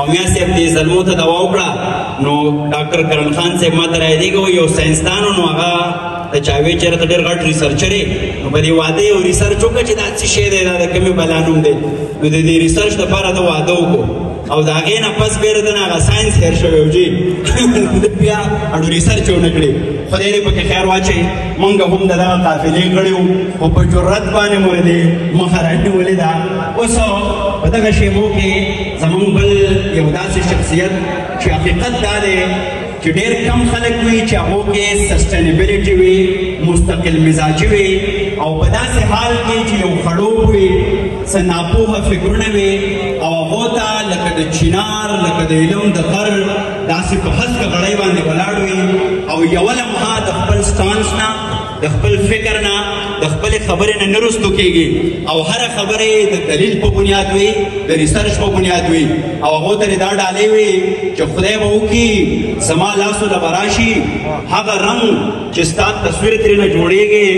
او میا صاحب دې زلمو ته دوا وکړه. نو ډاکټر کرن خان صاحب ما ته رایادېږي، یو ساینسدان، نو هغه د چاوې چېرته ډېر غټ researcher دی، نو په دې واده یو research وکړه چې دا څه شی دی، دا د کومې بلا نوم دی. نو د دې research دپاره ده واده وکړو او د هغې نه پس بېرته نه هغه ساینس هېر شوی و جي، بیا اډو research ونه کړي. خدای دې پکې خیر واچوي. مونږ هم د دغه قافلې غړي وو، خو په جرأت باندې مو دې مخه رانیولې ده. اوس په دغه شېبو کې زمونږ بل یو داسې شخصیت چې حقیقت دا دی چې ډېر کم خلک وي چې هغو کې sustainability وي، مستقل مزاجي وي، او په داسې حال کې چې یو خړوب وي، څه ناپوهه فکرونه وي، او هغو ته لکه د چینار لکه د علم د غر داسې په هسکه غړۍ باندې ولاړ وي، او یوه لمحه د خپل stance نه، د خپل فکر نه، د خپلې خبرې نه نه رستو کېږي، او هره خبره یې د دلیل په بنیاد وي، د research په بنیاد وي، او هغو ته دا ډالۍ وي چې خدای به وکړي زما لاسو له به راشي هغه رنګ چې ستا تصویر ترې نه جوړېږي،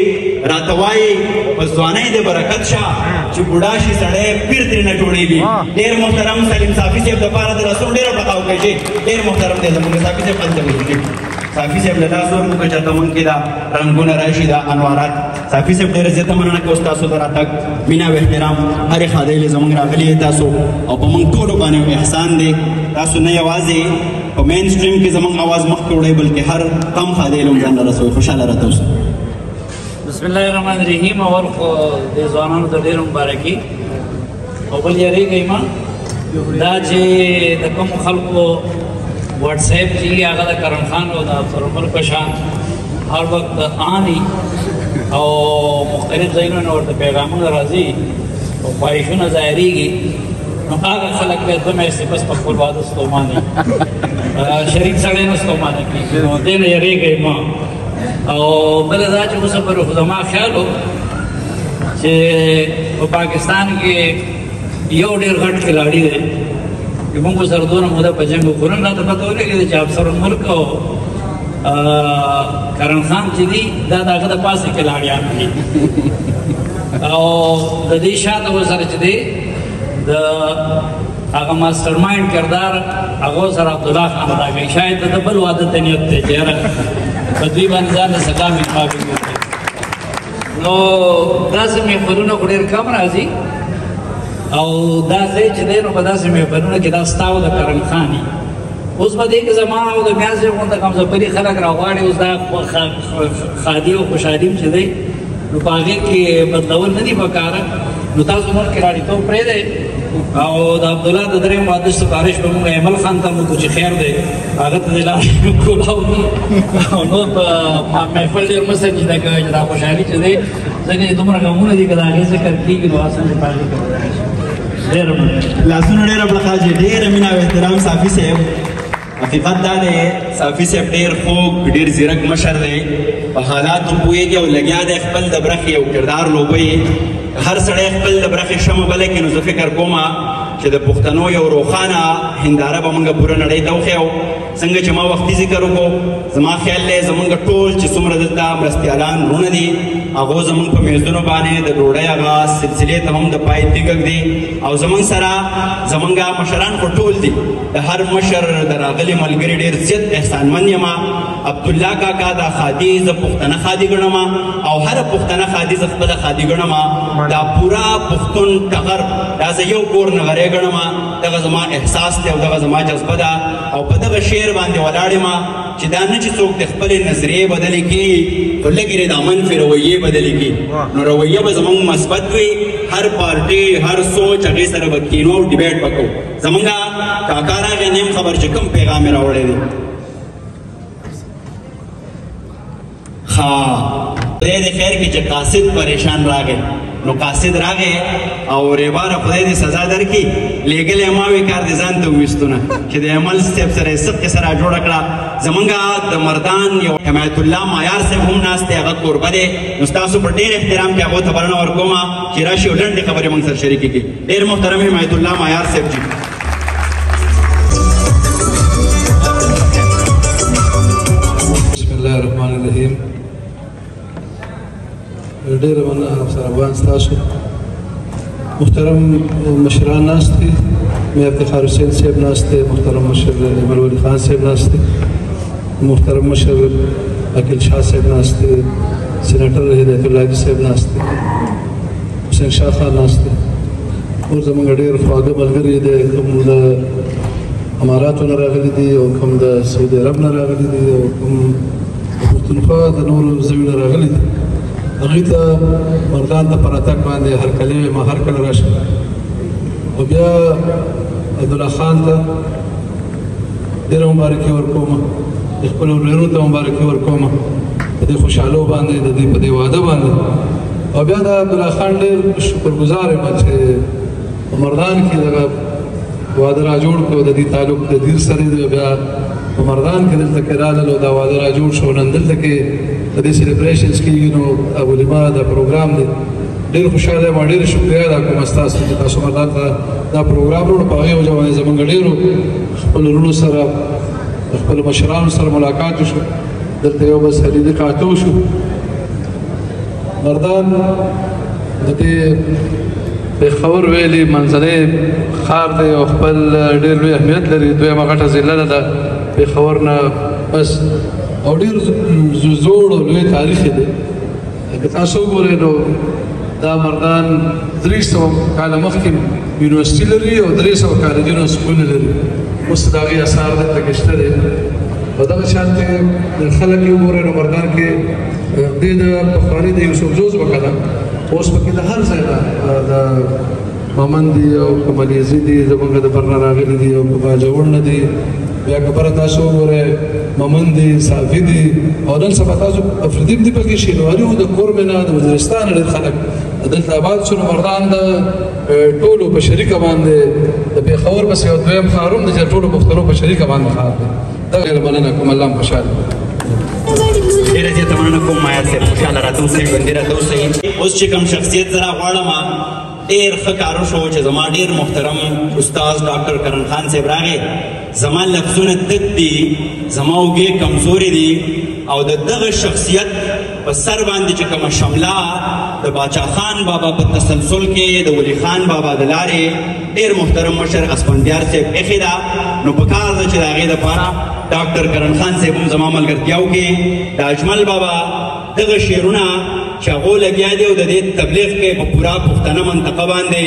راته وایي په ځوانۍ دې برکت شه چې بوډا شي سړی پیر ترې نه جوړېږي. ډېر محترم سلیم صافي صاحب دپاره د رسول ډېره ټقا وکړئ چې ډېر محترم دی زموږ صافي صاحب. هلته وکړي صافي صاحب له لاس ورکړو که چېرته مونږ کې دا رنګونه راشي، دا انوارات. صافي صاحب ډېره زیاته مننه کوو ستاسو د راتګ، مینه او احترام هرې ښادۍ له زموږ راغلي یې تاسو، او په مونږ ټولو باندې احسان دی. تاسو نه یوازې په main stream کې زموږ اواز مخکې وړئ، بلکې هر کم ښادۍ له ځان رسوئ. خوشحاله راته اوسئ. بسم الله الرحمن الرحیم. اول خو د ځوانانو ته ډېره مبارکي، او بل یارېږئ ما دا چې د کوم خلکو واتس اپ چې هغه د کرن خان او د افسر عمر په شان هر وخت آني او مختلف ځایونو نه ورته پیغامونه راځي او خواهشونه ظاهرېږي، نو هغه خلک بیا 2 میاشتې پس په خپل واده ستومانه، شریک سړی نه ستومانه کېږي. نو دې نه یارېږئ ما. او بله دا چې اوس پر خو زما خیال و چې په پاکستان کې یو ډېر غټ کھلاړي دی چې موږ سره دونه موده په جنګ وکړو، نن راته پته ولګېده چې افسر الملک او کرن خان چې دي دا د هغه د پاسه کھلاړیان دي، او د دې شاته ورسره چې دی د هغه mastermind کردار هغه سره عبدالله خان ادا کوي. شاید د بل واده ته نیت دی چې یاره په دوی باندې ځان د سزا مطابق وکړي. نو داسې محفلونه خو ډېر کم راځي، او دا ځای چې دی نو په داسې محفلونو کې دا ستا او د کرن خان وي. اوس په دې کې زما او د میا صاحب غونته کم ځپلي خلک راغواړي، اوس دا ښادي او خوشحالي هم چې دی نو په هغې کې بدلول نه دي پکاره. نو تاسو نور کراړیتوب پرېږدئ، او د عبدالله د درېیم واده سفارش به موږ ایمل خان ته وکړو چې خیر دی، هغه ته دې لار کولاو کړي. او نور په محفل ډېر مه سنجیده کوئ چې دا خوشحالي چې دی، ځکه چې دومره غمونه دي که د هغې ذکر کېږي نو اصل چې په هغې کې به راشي. ډېره مننه. لاسونه ډېره بړخا چې ډېره مینه او احترام صافي صاحب. حقیقت دا دی صافي صاحب ډېر خوږ، ډېر ځیرک مشر دی، په حالاتو پوهېږي او لګیا دی خپل د برخې یو کردار لوبوي. هر سړی خپل د برخې شمه بله کړي، نو زه فکر کوم چې د پښتنو یو روښانه هنداره به موږ پوره نړۍ ته وښیو. څنګه چې ما وختي ذکر وکړو، زما خیال دی زموږ ټول چې څومره دلته مرستیالان وروڼه دي، هغو زموږ په میزونو باندې د ډوډۍ هغه سلسلې ته هم د پای تیږه ږدي، او زموږ سره زموږ مشران خو ټول دي. د هر مشر د راغلي ملګري ډېر زیات احسانمند یم. عبدالله کاکا دا ښادي زه پښتنه ښادي ګڼم، او هره پښتنه ښادي زه خپله ښادي ګڼم. دا پوره پښتون ټغر دا زه یو کور نغری ګڼم. دغه زما احساس دی او دغه زما جذبه ده، او په دغه شعر باندې ولاړ یم چې دا نه چې څوک د خپلې نظریې بدلې کړي، خو لږې د منفي رویې بدلې کړي. نو رویه به زموږ مثبت وي، هر پارټي هر سوچ هغې سره به کښېنو او debate به کوو. زموږ کاکا راغی، نه یم خبر چې کوم پیغام یې راوړی دی. ښه، خدای دې خیر کړي چې قاصد پریشان راغی. نو قاصد راغی او ریباره خدای دې سزا درکړي، لېږلی ما وی کار دې ځان ته وویستونه چې د عمل صاحب سره یې څه قصه را جوړه کړه. زمونږ د مردان یو حمایت الله مایار صاحب هم ناست دی، هغه کوربه دی. نو ستاسو په ډېر احترام کې هغو ته بلنه ورکوم چې راشي او لنډې خبرې موږ سره شریکې کړي. ډېر محترم حمایت الله مایار صاحب جي. بسم الله الرحمن الرحیم. ډېره مننه افسر افغان، ستاسو محترم مشران ناست دي، میا افتخار حسین صاحب ناست دی، محترم مشر ایمل ولي خان صاحب ناست دی، محترم مشر عقیل شاه صاحب ناست دی، سینیټر هدایت الله صاحب ناست دی، حسین شاه خان ناست دی. نور زمونږ ډېر خواږه ملګري دي، کوم د اماراتو نه راغلي دي او کوم د سعودي عرب نه راغلي دي او کوم د پښتونخوا د نورو ځایونو نه راغلي دي. هغوی ته مردان ته په راتګ باندې هرکلی وایم، هر کله راشم. او بیا عبدالله خان ته ډېره مبارکي ورکوم، د خپلو ورېرو ته مبارکي ورکوم په دې خوشحالو باندې، د دې په دې واده باندې. او بیا د عبدالله خان ډېر شکرګزار یم چې په مردان کې دغه واده را جوړ کړو، د دې تعلق د دیر سره دی. بیا په مردان کې دلته کې راغلل او دا واده را جوړ شو. نن دلته کې د دې celebrations کېږي، نو ولیمه دا پروګرام دی. ډېر خوشحاله یم، ډېره شکریه ادا کوم ستاسو چې تاسو مردان ته دا پروګرام وروړو. په هغې وجه باندې زمونږ ډېرو خپلو وروڼو سره، خپلو مشرانو سره ملاقات وشو. دلته یو بل سره لیده کاته وشو. مردان د دې پېښور ویلي منځنی ښار دی او خپل ډېر لوی اهمیت لري. دویمه غټه ضلع ده د پېښور نه پس، او ډېر زوړ او لوی تاریخ دی. که تاسو وګورئ نو دا مردان 300 کاله مخکې یونیورسټي لري او 300 کالجونه سکولونه لري. اوس د هغې اثار دلته کې شته دی. او دغه شان ته خلک یې وګورئ نو مردان کې دې د پخواني د یوسفزو ځمکه ده، اوس پکې د هر ځای نه د مامند دي او که ملیزي دي، زمونږ د بر نه راغلي دي او که باجوړ نه دي. بیا که بره تاسو وګورئ مامند دي، صافي دي، او نن سبا تاسو افریدي هم دي پکې، شینواري د کورمې نه، د وزیرستان ډېر خلک دلته آباد شول. مردان د ټولو په شریکه باندې د پېښور پسې یو دویم ښار هم دی چې ټولو پښتنو په شریکه باندې ښار دی. دا ډېره مننه کوم، الله مو خوشحاله. ډېره زیاته مننه کوم مایار صاحب، خوشحاله راته اوسئ، ژوندي راته اوسئ. اوس چې کوم شخصیت زه راغواړم، ډېر ښه کار وشو چې زما ډېر محترم استاد ډاکټر کرن خان صاحب راغی. زما لفظونه تت دي، زما اوږې کمزورې دي، او د دغه شخصیت په سر باندې چې کومه شمله د باچا خان بابا په تسلسل کې د ولي خان بابا د لارې ډېر محترم مشر اسفندیار صاحب ایښې ده، نو په کار ده چې د هغې دپاره ډاکټر کرن خان صاحب هم زما ملګرتیا وکړي. د اجمل بابا دغه شعرونه چې هغو لګیا دي او د دې تبلیغ کوي په پوره پښتنه منطقه باندې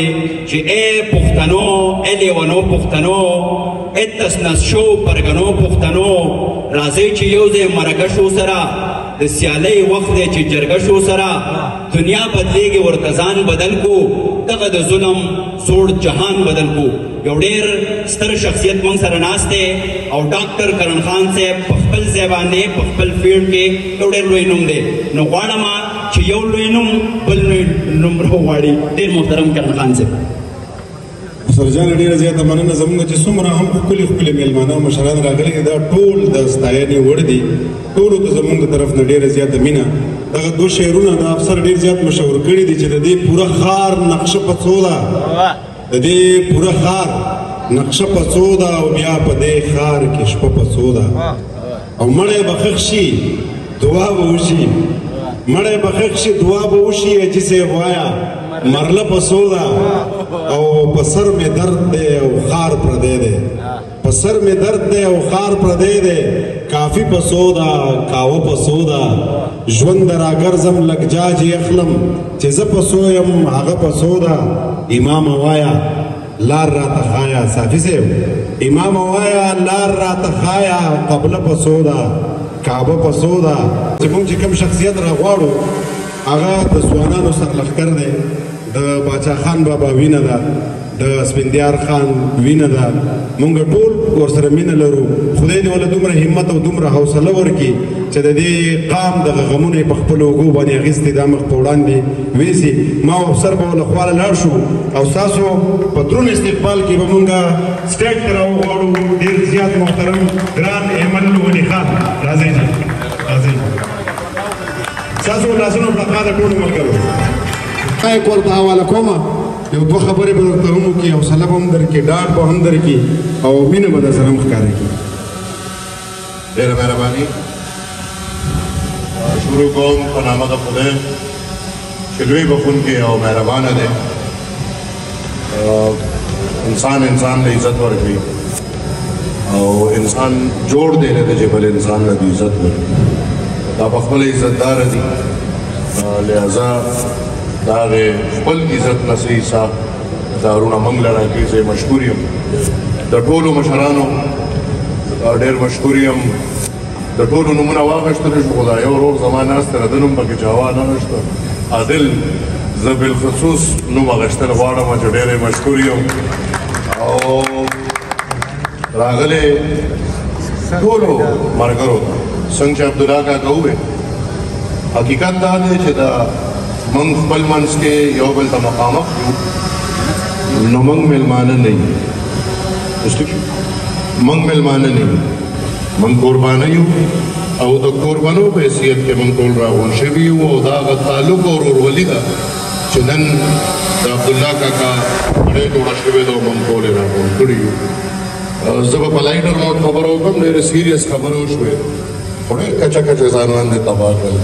چې ای پښتنو، ای لیونو پښتنو، ای تسنس شو پرګنو پښتنو، راځئ چې یو ځای مرکه شو سره، د سیالۍ وخت دی چې جرګه شو سره، دنیا بدلیږي ورته ځان بدل کو، دغه د ظلم سوړ جهان بدل کو. یو ډېر ستر شخصیت موږ سره ناست دی او ډاکټر کرن خان صاحب په خپل ځای باندې په خپل field کې یو ډېر لوی نوم دی. نو غواړم چې یو لوی نوم بل لوی نوم راوغواړي. ډېر محترم کرن خان صاحب. سرجان ډېره زیاته مننه. زمونږ چې څومره هم ښکلي ښکلي مېلمانه او مشران راغلي دي، دا ټول د ستاینې وړ دي. ټولو ته زمونږ د طرف نه ډېره زیاته مینه. دغه دوه شعرونه د افسر ډېر زیات مشهور کړي دي چې د دې پوره ښار نقشه په څو ده، د دې پوره ښار نقشه په څو ده، او بیا په دې ښار کې شپه په څو ده، او مړی به ښخ شي دعا به وشي، مړی به ښخ شي دعا به وشي، حاجي صاحب وایه مرله په څو ده، او په سر مې درد دی او ښار پردی دی، په سر مې درد دی او ښار پردی دی، کافي په څو ده، قهوه په څو ده، ژوند راګرځم لږ جاج یې اخلم چې زه په څو یم هغه په څو ده، امام وایا لار راته ښایه، صافي صاحب امام وایا لار راته ښایه، قبله په څو ده، کعبه په څو ده. چې موږ چې کوم شخصیت راغواړو هغه د ځوانانو سرلښکر دی، د باچا خان بابا وینه ده، د اسفندیار خان وینه ده، مونږ ټول ورسره مینه لرو. خدای دې وله دومره همت او دومره حوصله ورکړي چې د دې قام دغه غمونه یې په خپلو اوږو باندې اخیستي، دا مخ په وړاندې ویسي. ما او افسر به له خواله لاړ شو او ستاسو په دروند استقبال کې به مونږ stage ته راوغواړو ډېر زیات محترم ګران ایمل ولي خان. راځئ جي، راځئ. ستاسو لاسونو پړقا د ټولو ملګرو. مایک ورته حواله کومه، یو دوه خبرې به درته هم وکړي، حوصله به هم درکړي، ډاډ به هم درکړي او مینه به در سره هم ښکاره کړي. ډېره مهرباني. شروع کوم په نامه د خدای چې لوی بخښونکی او مهربانه دی. انسان انسان له عزت ورکوي او انسان جوړ دی نه دی چې بل انسان له عزت ورکوي. دا په خپله عزتدار دي، لهذا د هغې خپل عزت نه څه حساب دا وروڼه موږ له راکوي. زه یې مشکور یم، د ټولو مشرانو ډېر مشکور یم. د ټولو نومونه واخیستل شو، خو دا یو ورور زما ناست دی، د ده نوم پکې چا وانه غوښته. عادل زه بالخصوص نوم اخیستل غواړم چې ډېر یې مشکور یم. او راغلی ټولو ملګرو ته څنګه چې عبدالله کاکا وویل، حقیقت دا دی چې دا موږ خپل منځ کې یو بل ته مخامخ یو، نو موږ مېلمانه نه یو، موږ مېلمانه نه یو، موږ کوربانه یو. او د کوربنو په حیثیت کې موږ ټول راغونډ شوي یو. او دا هغه تعلق او ورورولي ده چې نن د عبدالله کاکا مړی جوړه شوې ده او موږ ټول یې راغونډ کړي یو. زه به په lighter note خبره وکړم، ډېره serious خبره وشوې، خو ډېر کچه کچه ځان باندې تباه کړل.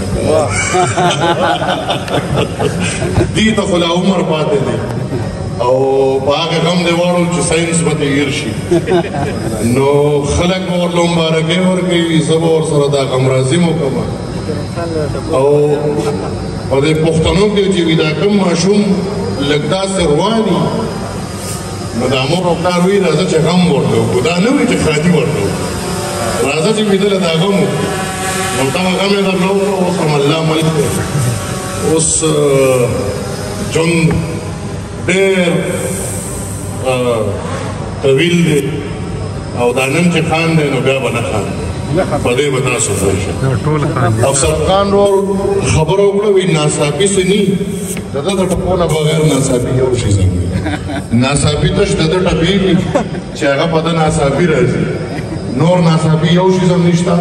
دې ته خو لا عمر پاتې دی او په هغه غم دی واړو چې ساینس به ترې هېر شي، نو خلک به ورله مبارکۍ ورکوي، زه به ورسره دا غمرازي مو کوم. او په دې پښتنو کې چې وي دا کوم ماشوم لږ داسې روان وي، نو دا مور او پلار وایي راځه چې غم ورته وکړو، دا نه وایي چې ښادي ورته وکړو، راځه چې ویده له دا غم وکړو. نو دغه غم یې درله وکړو. اوس هم الله ملک دی، اوس ژوند ډېر طویل دی او دا نن چې خان دی نو بیا به نه خان دی، په دې به تاسو پوه شئ. افسر خان ورور خبره وکړه، وایي ناڅاپي څه ني، د ده د ټپو نه بغیر ناڅاپي یو شی نه وي. ناڅاپي تش د ده ټپېږي چې هغه په ده ناڅاپي راځي، نور ناڅاپي یو شی هم نشته.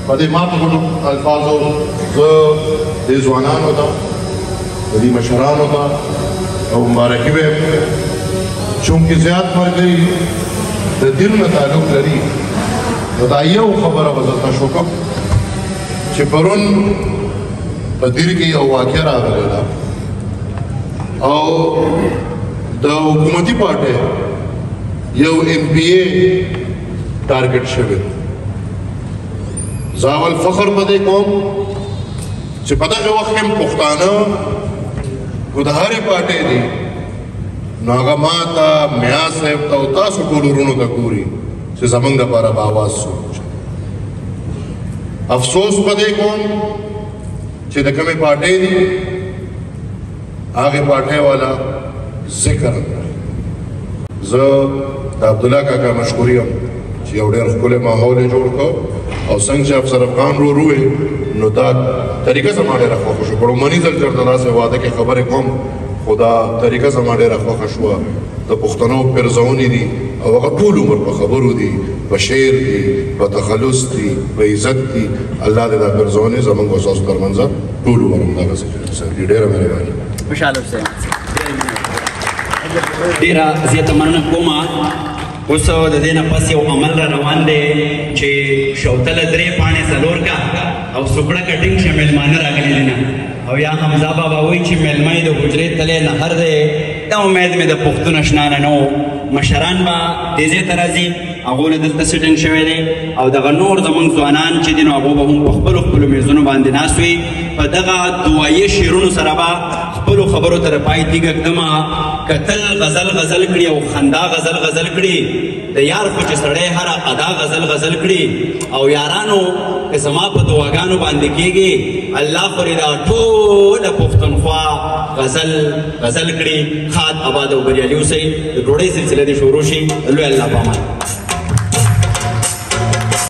په دې ماتو غټو الفاظو زه دې ځوانانو ته، د دې مشرانو ته او مبارکي وایم، چونکې زیات ملګري د دین نه تعلق لري، نو دا یو خبره به زه تاسو وکړم چې پرون په دیر کې یو واقعه راغلې ده او د حکومتي پارټۍ یو ایم پي ای ټارګټ شوی. زه اول فخر په دې کوم چې په دغه وخت کې پښتانه خو د هرې پارټۍ دي، نو هغه ما ته، میا صاحب ته او تاسو ټولو وروڼو ته ګوري چې زمونږ دپاره به اواز څوک. افسوس په دې کوم چې د کومې پارټۍ دي هغې پارټۍ والا ذکر. زه د عبدالله کاکا مشکور یم چې یو ډېر ښکلی ماحول یې جوړ کړ او څنګه چې افسر افغان ورور وویل، نو دا طریقه زما ډېره خوښه شوه. په لومړني ځل چېرته داسې واده کې خبرې کوم، خو دا طریقه زما ډېره خوښه شوه. د پښتنو پیرزونې دي او هغه ټول عمر په خبرو دي، په شعر دي، په تخلص دي، په عزت دي. الله دې دا پیرزونې زموږ او ستاسو ترمنځ ټول عمر همدغسې ساتي. ډېره مهرباني. خوشحاله اوسئ. ډېره زیاته مننه کوم. اوس د دې نه پس یو عمل را روان دی چې شوتله 3 پاڼې 4 کا او سوکړه کټینګ شه مېلمانه راغلي دي نه، او یا حمزه بابا وایي چې مېلمه یې د حجرې تللی نهر دی. دا امید مې د پښتون اشنا نه نه و. مشران به دې ځای ته راځي، هغو نه دلته sitting شوی دی او دغه نور زموږ ځوانان چې دي نو هغو به هم په خپلو خپلو میزونو باندې ناست وي. په دغه دعایي شعرونو سره به خپلو خبرو ته پای تیږه ږدم. کتل غزل غزل کړي او خندا غزل غزل کړي، د یار خو چې سړی هره ادا غزل غزل کړي، او یارانو که زما په دعاګانو باندې کېږي، الله خو دې دا ټوله پښتونخوا غزل غزل کړي. ښاد آباد او بریالي اوسئ. د ډوډۍ سلسله دې شروع شي. لوی الله په امان.